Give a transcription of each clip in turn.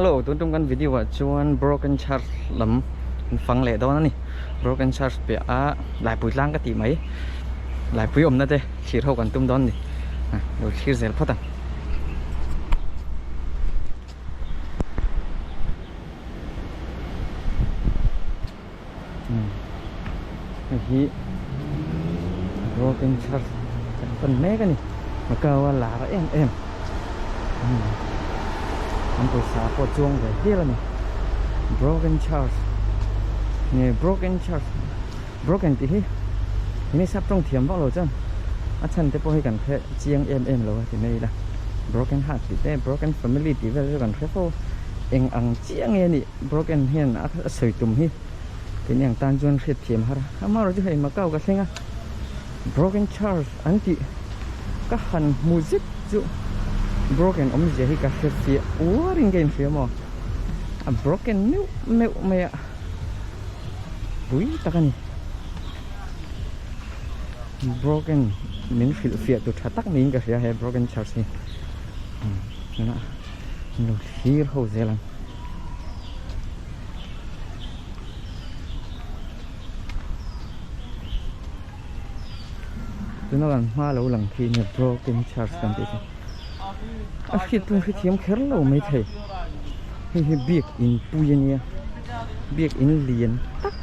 Hello tun tum kan video ah chuan broken church lam kan fang leh dawn a ni broken church piah a laipui tlang ka tih mai laipui awmna te thlir ho kan tum dawn a ni lo thlir zel phawt ang. Hei hi broken church kan pan mek a ni Macau a lar em em an pawisa pawh chuang ve hial a ni broken church nge broken church broken tih hi enge sap tawng thiam vak lo chuan a chhan te pawh hi kan hre chiang em em lo a ti mai ila broken heart tih te broken family tih vel chu kan hre fo eng ang chiah nge a nih. Broken hian a sawi tum hi keini ang tan chuan hriat thiam har a, amaherawhchu hei Macau ka thleng a, Broken Church an tih ka han hmu zet chu Broken awmzia hi ka hre fiah uarin ka inhria maw, a broken meuh meuh mai a, pui tak a ni. Broken min hrilh fiah tu tha tak niin ka hria he Broken Church hi, tunah lo thlir ho zel ang. Tuna kan hma lo lang khi nia broken church kan tih chu a hriat pawh hrethiam kher lo maithei hei hi biak in pui a nia biak in lian tak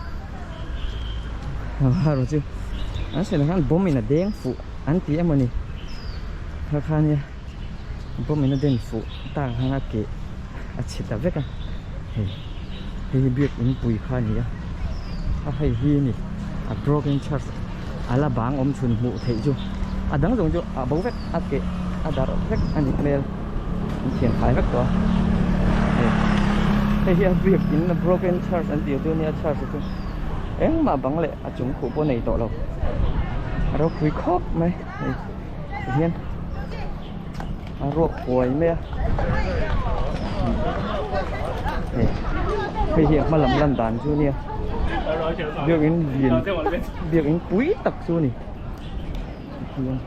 amaherawh chu an sawi ang khan bomb in a deng fuh an ti emaw ni kha kha nia. Bomb in a den fuh tak khan a keh a chhe ta vek a hei hei hi biak in pui kha a ni a a hei hi a ni a broken church a la bang awm chhun hmuh theih chu a dang zawng chu a bo vek a keh a darh vek a ni hmel an thian fai vek tawh a hei hei hi a biak in a broken church an tih chu a nia church chu engmah bang leh a chung khuh pawh a nei tawh lo a ropui khawp mai hei. Tihian a ruak huai mai a hei hei hi a hma lam lan dan chu ania biakin lian tak biakin pui tak chu a ni tihian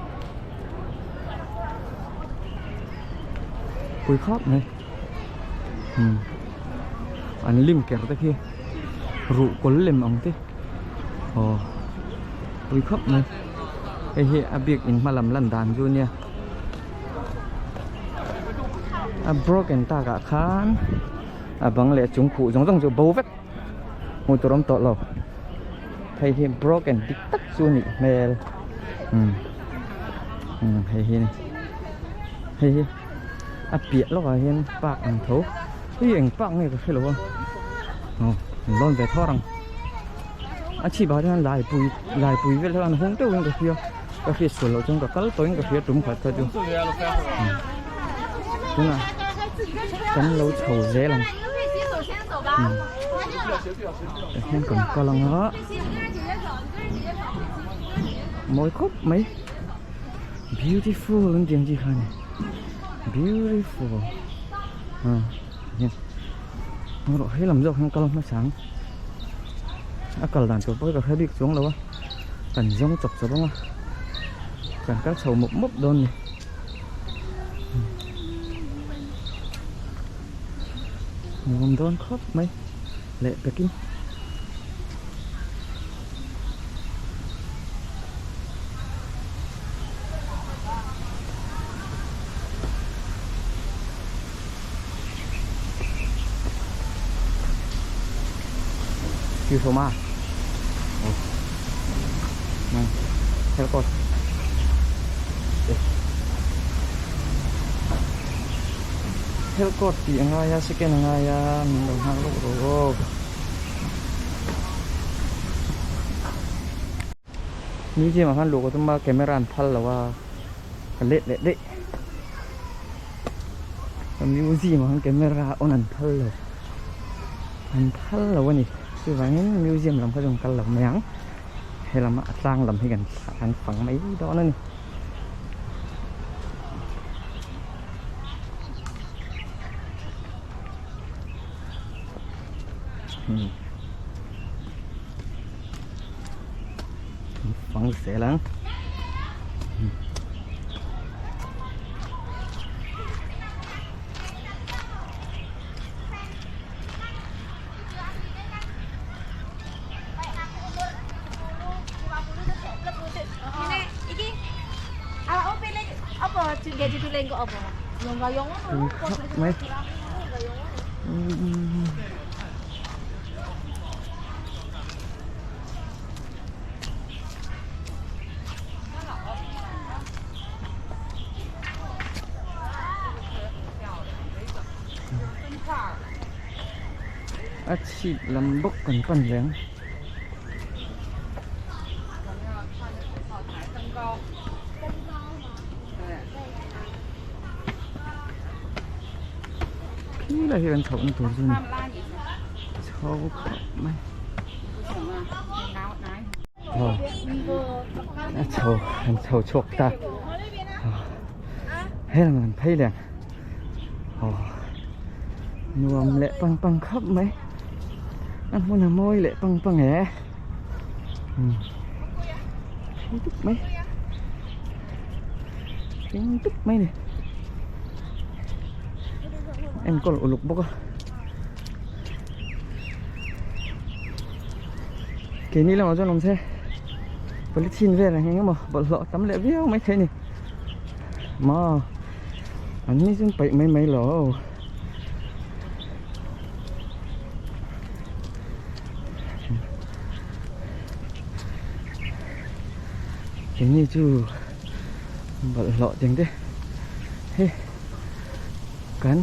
pui khawp mai an lim ker te khi ruh kawl lem ang te aw pui khawp mai. Hei hi a bik in hma lam lan dan chu nia a broken tak ah khan a bang leh chung khuh zawng zawng chu bo vek hmuh tur awm tawh lo hei hi broken dik tak chu a nih hmel umm umm hei hi a ni hei hi a piah lawkah hian park ang tho hei eng park nge ka hre lo a aw an lawn ve thawr ang. A chhip ah hian laipui laipui vel hian hung deuh in ka hria ka hriat sual loh chuan ka kal tawhin ka hria tum khat kha chu tunah kan lo chho zel ang tah hian kan kal ang a mawi khawp mai beautiful an tih ang chi kha a ni beautiful rawh he lam zawk hian kal hmasa ang a kal dan tur pawh hi ka hre bik chuang lo a kan zawng chawp chawp ang a kan kal chho mawp mawp dawn a ni nuam dawn khawp mai leh pekin. Beautiful mà. Này, theo con. Theo con thì ngay á, second ngay á, mình đồng hàng lúc rồi. Museum ah khan luh ka tum a camera an phal lo a ka let leh daih museum ah khan camera on an phal lo an phal lo a ni chuvangin museum lam kha chu an kal lo mai ang helam a tlang lam hi kan kan fang mai dawn a ni. Fang zel ang. Tui khawp mai. A chhip lam bawk kan pan leh ang. Khi lai hi kan chhoh na tur chu a ni chho khawp mai aw a chho an chho chhuak ta heng an phei leh aw nuam leh pang pang khawp mai a hmun a mawi leh pang pang e phei dup mai hring dup mai a ni enkawl uluk bawk a keini lamah chuan awm se polythene vel ang eng emaw bawlhhlawh tam leh viau maithei a ni maw an ni chuan paih mai mai lo. Keini chu bawlhhlawh teng te hei kan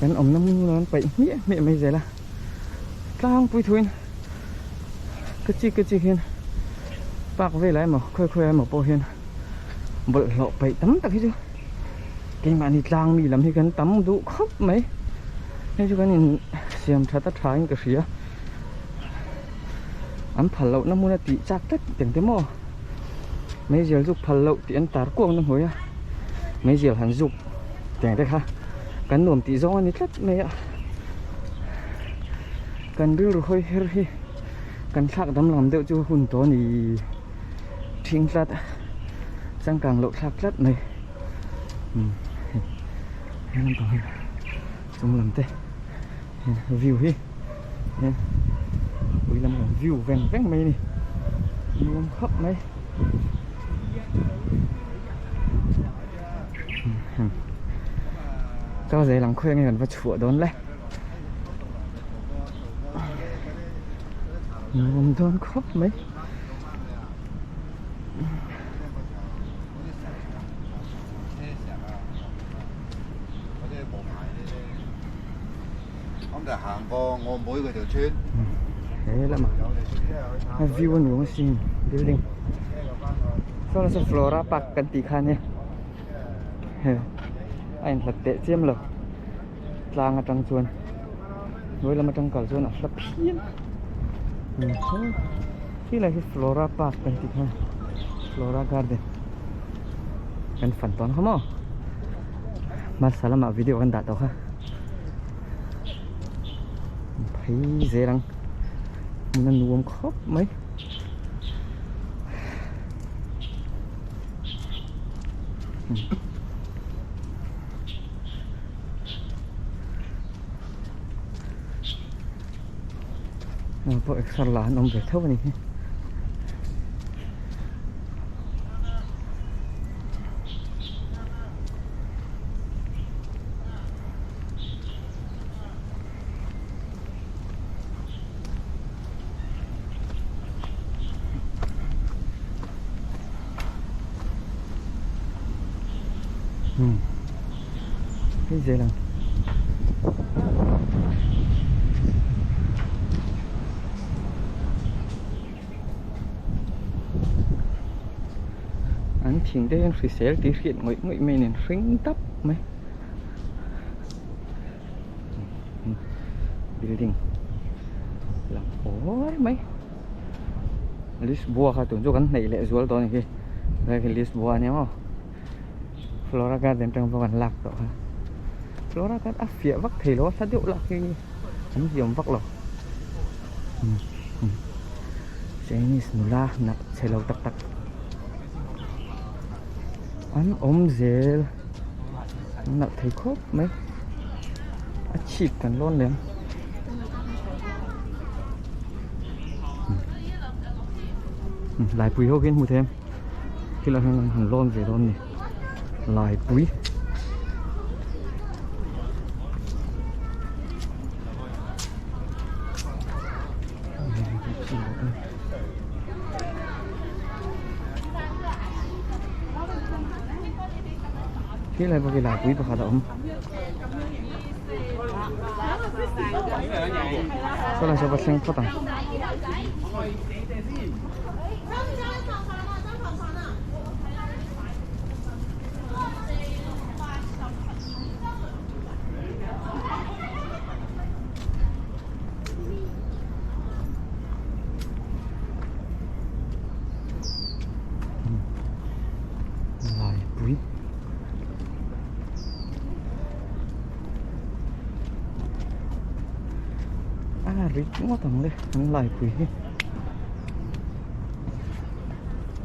kan awmna hmun hmun an paih hmiah hmiah mai zel a tlangpui thuin ka chik ka chik hian park velah emaw khawi khawi ah emaw pawh hian bawlhhlawh paih tam tak hi chu keimahni tlang mi lam hi kan tam duh khawp mai hei chu kan in siam that a tha in ka hria an phal loh na hmun a tih chak tlat teng te maw meizial zuk phal loh tih an tar kuak na hnuai a meizial han zuk teng te kha kan nuam tih zawng a ni tlat mai a kan rilru hawi her hi kan thlak danglam deuh chu hun tawh a ni. Thing tlat changkang loh thlak tlat mai he lampang hi chung lam te view hi pui lam kan view veng veng mai a ni nuam khawp mai kal zel ang khawi ange kan va chhuah dawn le nuam dawn khawp mai. He lamah a view a nuam asin building saw saw flora park kan tih kha ania hei a inhlat teh chiam lo tlang atang chuan hnuai lam atang kal chuan a hla phian khi lai hi flora park kan tih kha flora garden kan fan tawn kha maw hmasa lamah video kan dah tawh kha phei zel ang hmun a nuam khawp mai. Heng pawh exer la an awm ve tho a ni hi. Hei zel ang. An thing te hian hrisel tih hriat ngawih ngawih mai nen hring tap mai. Building lang awr mai. Lisboa kha tun chu kan hnaih leh zual tawh a ni hi. Helai khi Lisboa a nia maw. Flora garden atang pawh kan lak tawh kha. Flora garden a fiah vak thei lo a hla deuh lak hi an ziawm vak lo. Chinese nula nak chhe lo tak tak an awm zel an nalh thei khawp mai a chhip kan lawn lem. Laipui ho khi an hmu thei em. Khi lah hian an han lawn ve dawn a ni. Laipui. Khi lai pawh khi Laipui pakhat a awm. Saw lai saw va thleng phawt ang. Laipui a rit ngawt ang le an laipui hi.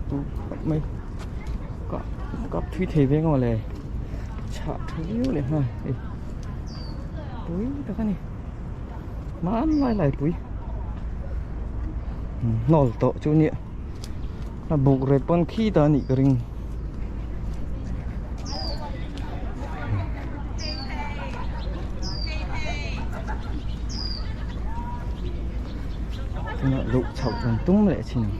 Khawp mai kap kap thui thei veng aw le chhah tha viau leh nghal hei pui tak a ni hmanlai lai pui hnawl tawh chu nia a buk rep pawn khi ta a nih ka ring. Tunah luh chhoh kan tum leh chin ang.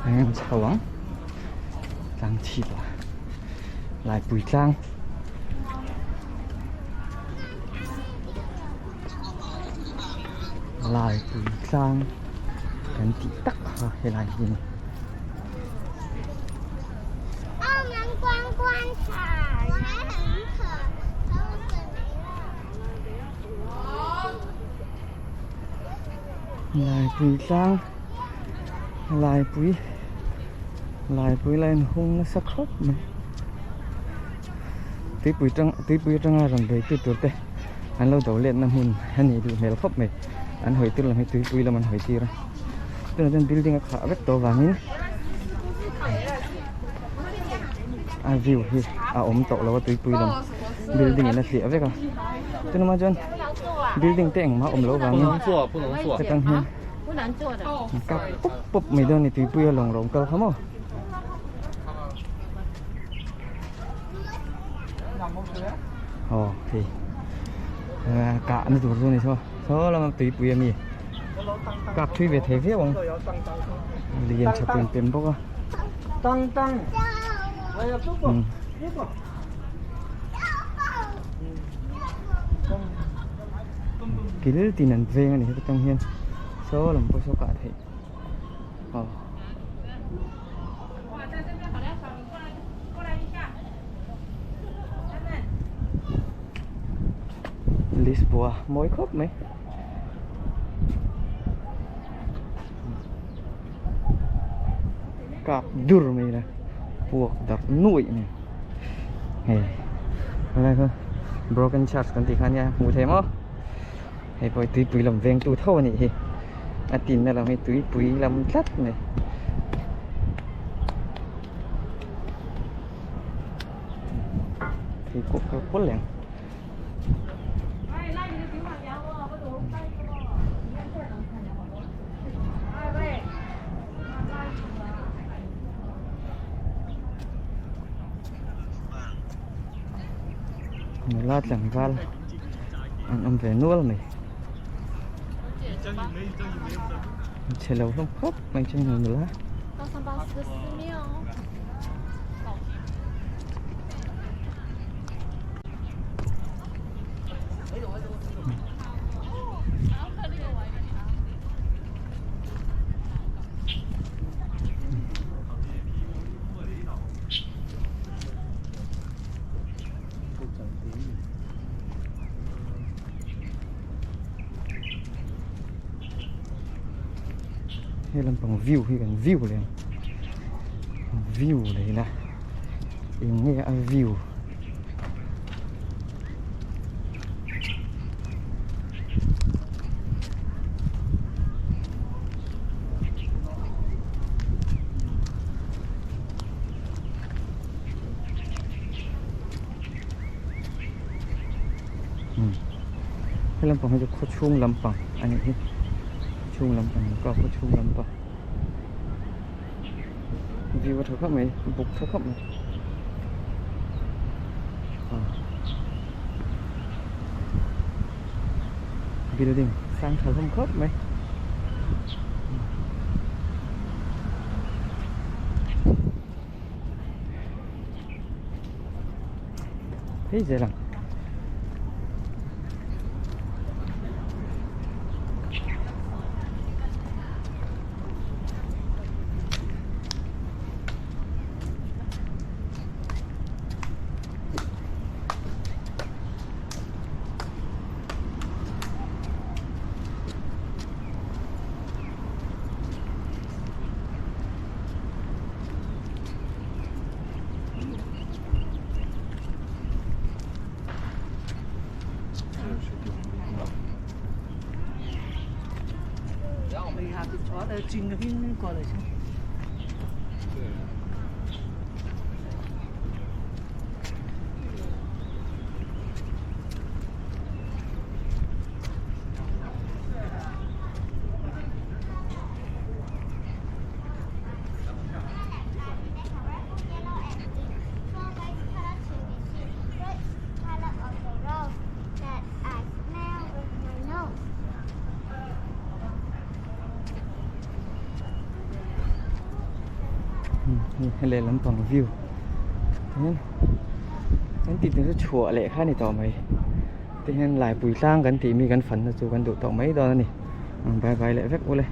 Eng chho ang tlang chhip a laipui tlang laipui tlang kan tih tak kha helai hi a ni. Laipui tlang laipui laipui la inhung nasa khawp mai tuipui tang tuipui atanga rawn bei tu tur te an lo do letna hmun a nih duh hmel khawp mai an hawi tir lam hi tuipui lam an hawi tir a tunah chuan building a khah vek tawh avangin a view hi a awm tawh lo a tuipui lam building in a hliah vek a tunah chuan building te engmah awm loh avangin hetang hian an kap pawp pawp mai dawn a ni tuipui a lawng rawng kal kha maw. Aw hei kah na tur chu a ni saw saw lama tuipui a mi kap thui ve thei viau ang lian tha pem pem bawk a kil tin an veng a ni heta tang hian saw lam pawh saw kah theih aw. Lisboa mawi khawp mai kap dur mai la puak darh nuaih mai hei helai kha broken church kan tih kha ania hmuh theih maw hei pawh hi tuipui lam veng tu tho anih hi a tinna lam hi tuipui lam tlat mai. Pheikhawk kal kual leh ang. Nula tlangval an awm ve nual mai. Chhe lo hlawm khawp mai chu nula. He lampang view hi kan view leh ang. View leh ila eng nge a view he lampang hi chu khaw chhung lampang a nih hi khaw chhung lampang ka khaw chhung lampang. View a tha khawp mai buk tha khawp mai building sang tha hlawm khawp mai phei zel ang. Hei lehlam pang view tihian kan tih tur chu chhuah leh kha a ni tawh mai tihian laipui tlang kan tih mi kan fanna chu kan duh tawh mai dawn a ni bye bye leh vek ule.